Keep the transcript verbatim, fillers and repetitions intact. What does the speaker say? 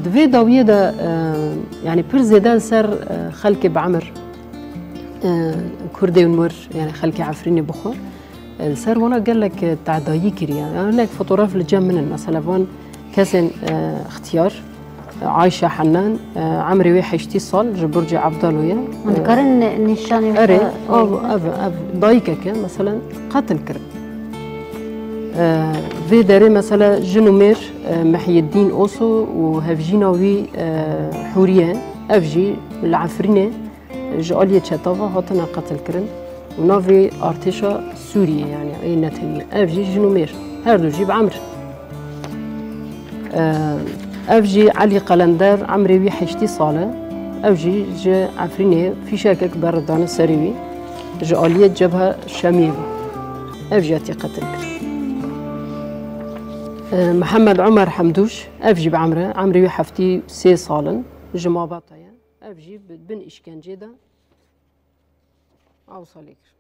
Di vê dawiyê de, e, yanî pir zêde li ser, e, xelkê bi emir, e, Kurdê û wir, yanî xelkê Efrînê bixwe, e, li ser wana gelek, e, tedayî kiriye. Yani hinek fotograf li cem min in. Mesela van kesên, e, ixtiyar, e, Ayşe Hennan, e, emrê wê heştî sal, ji Burcê Evdalo ye. Hûn dikarin nîşanê Erê, xwe ev, ev, ev dayikek e, mesela qetil kirin. E, vê derê mesela jin û mêr, e, Mihyeddîn Oso û hevjîna wî, e, Hûriye, ev jî li Efrînê ji aliyê çeta ve hatine qetilkirin û navê artêşa Sûriyê, yani ê netewiye. Ev jî jin û mêr, her du jî bi emr. E, ev jî Elî Qelender, emrê wî heştî sal e. Ev jî ji Efrînê fîşekek berdane serê wî. Ji aliyê Cebha Şemiyê bû. Ev jî hatî qetilkirin. E, Mihemed Omer Hemdûş, ev jî bi emr e. Emrê wî heftî sê sal in. Ji Mabata ye. Ev jî bi bin îşkencê de ew salê kir.